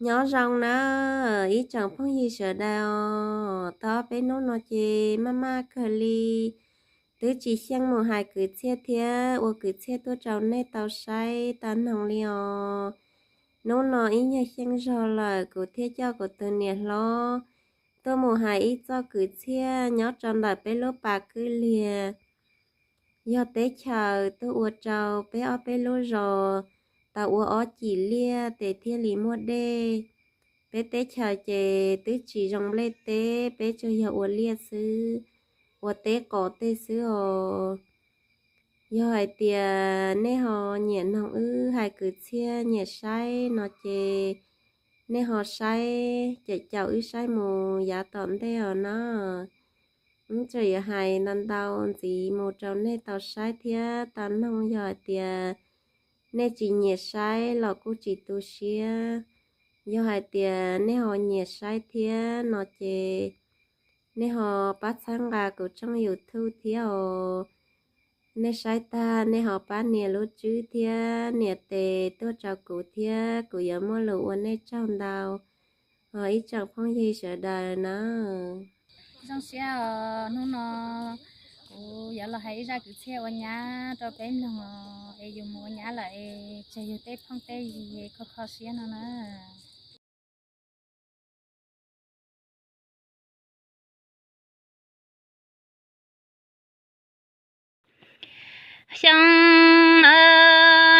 Nyob zoo na ib tsoom phooj ywg sawv daws os, tau ob peb hnub no ces maj maj kawg li, twb tsis xyeej mus hais kwv txhiaj thiab ua kwv txhiaj tuaj rau nej tau saib tau noog li os. Hnub no ib nyuag xyeej zog lawm kuv thiaj coj kuv tus niam hlob tuaj mus hais ib txoj kwv txhiaj nyob rau ntawm peb lub pas kwj liag, yog teb chaws tuaj ua rau peb ob peb lub zos tau ua ob cim liaj tes thiaj li muaj dej. Peb teb chaws ces twb tsis zoo nplej teb, peb tsuas yog ua liaj xwb, ua teb qos tej xwb os. Yog hais tias nej ho nyiam noog wb hais kwv txhiaj nyiam saib no ces nej ho saib, caum caum wb saib mus yav tom ntej os na. Wb tseem yuav hais ntau ntau ntxiv mus rau nej tau saib thiab tau noog, yog hais tias nej tsis nyiam saib los kuj tsis tu siab. Yog hais tias nej ho nyiam saib thiab no ces nej ho pab txhawb nqa kuv tshooj YouTube thiab os. Nej saib tag nej ho pab nias lub tswb thiab nias tes tuaj rau kuv thiab kuv yuav muaj lus ua nej tsaug ntau os ib tsoom phooj ywg sawv daws na. Zoo siab os, hnub no kuv yuav los hais ib zaj kwv txhiaj ua nyab rau peb mloog os, es yus mus ua nyab lawm es tseg yus tej phooj tej ywg kho kho siab no na. Xyoo no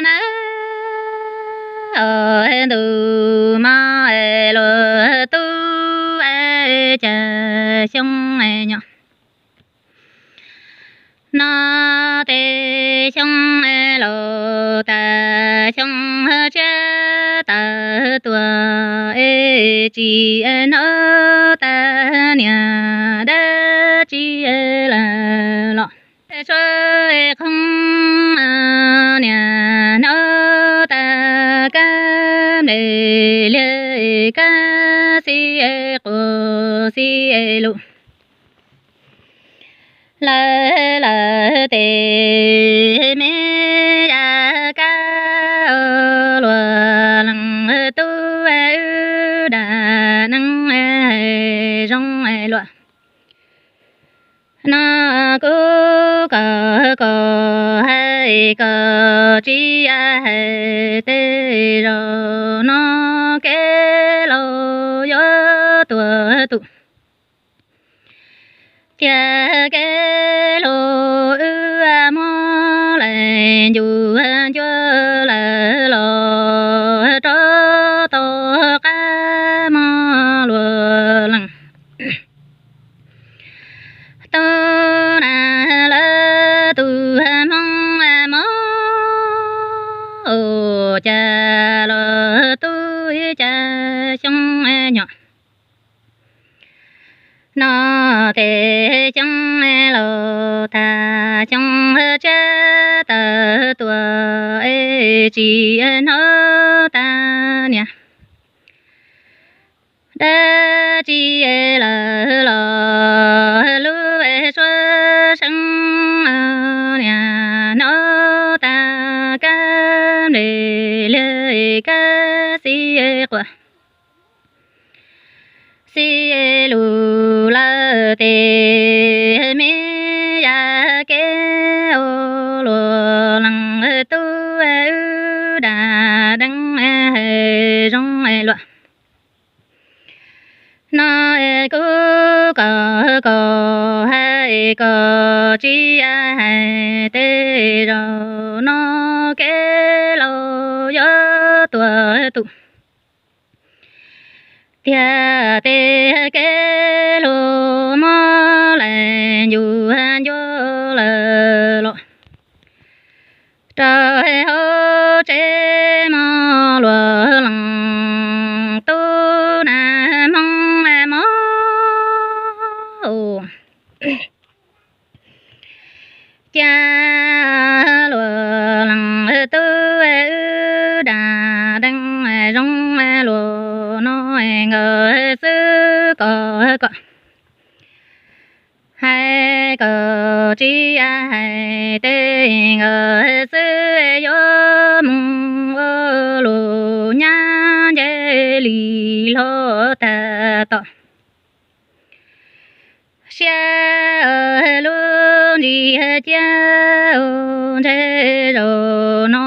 na, ntuj mog luag tub, cas xyoo nyob no, tej xyoo laus tas xyoo tshiab tawm tuaj, es tsis hnov tas niam dab tsi lawm los. Suav qhov niam hnov tas kab nplej liag, kab xib quas xib lus. Lawv lawv tes me yam kab luag leej tub, wb dag neeb hais zoo luag. No kuv kom koj hais koj tsis hais, tej zaum no kev laus yuav tuag tus. Tiag kev hluas wb muab lawm ncuj ncua lawm los rov tom qab mog luag leej tub na, lawv tus hmoob mog, cas luag tub cas xyoo nyob no, tej xyoo laus tas xyoo tshiab tawm tuaj, es tsis hnov tas niam dab tsi lawm los. Lub suab seeb niam hnov tas kab nplej liag, kab xib quas xib lus lawm, tej me yam kev ua luag leej tub, wb dag neeb hais zoo luag. No kuv kom koj hais koj tsis hais, tej zaum no kev laus yuav tuag tus. Tiag tej kev hluas muab lawm ncuj ncua lawm los rau hauv tsev mog luag leej tub na, hmoob mog. Cas luag leej tub, wb dag neeb zoo luag no, nkawd xwb kom koj hais koj tsis hais, tej nkawd xwb yuav mus ua luag nyab nce li. tom siab lub ntsis cia ntshe zaum no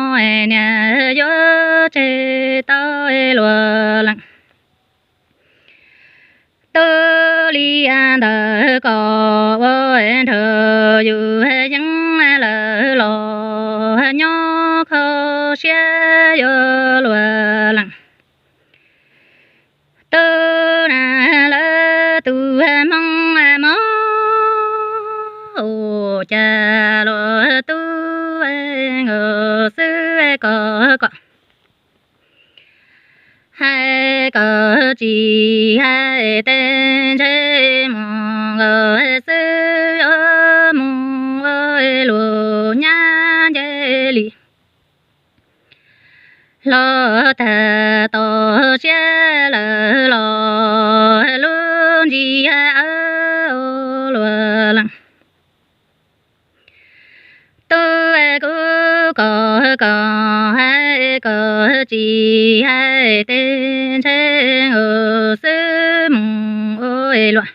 niam yuav tseg tau luag lees. Tub li ntawd kom ua nrog yus yeej lawm los nyob kho siab yuav luag lees. Tub na lawv tus hmoob mob, cas luag tub nkaus xwb kom kom hais kom tsis hais tes ntshe mus nkaus xwb yuav mus ua luag nyab nce li. Hlo tag tom siab lawm los lub ntsis aw luag lees. Tub kuv kom kom hais kom tsis hais tes ntshe nkaus xwb mus ua luag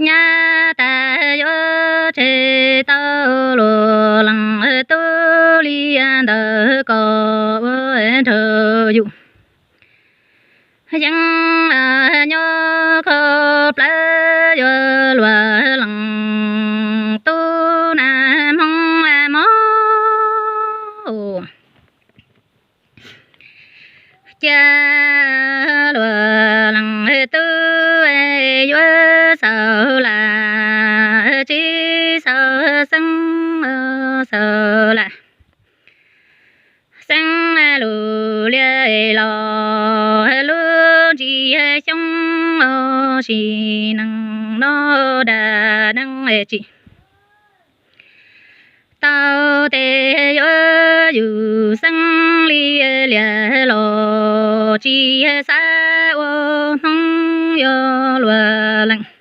nyab tas yuav tseg tau luag lees. Tub li ntawd kom ua nrog yus yeej nyob kho plawv yuav luag lees. Tub na hmoob mob, cia luag lees tub yuav xaus lam, tsis xaus xeeb, xaus lam. Xeeb lus liab los lub ntsis xyoob, sim neej no dag neeb tsis tau tes yuav yus xeeb li liag los tsis xav ua hmoob yuav luag lees.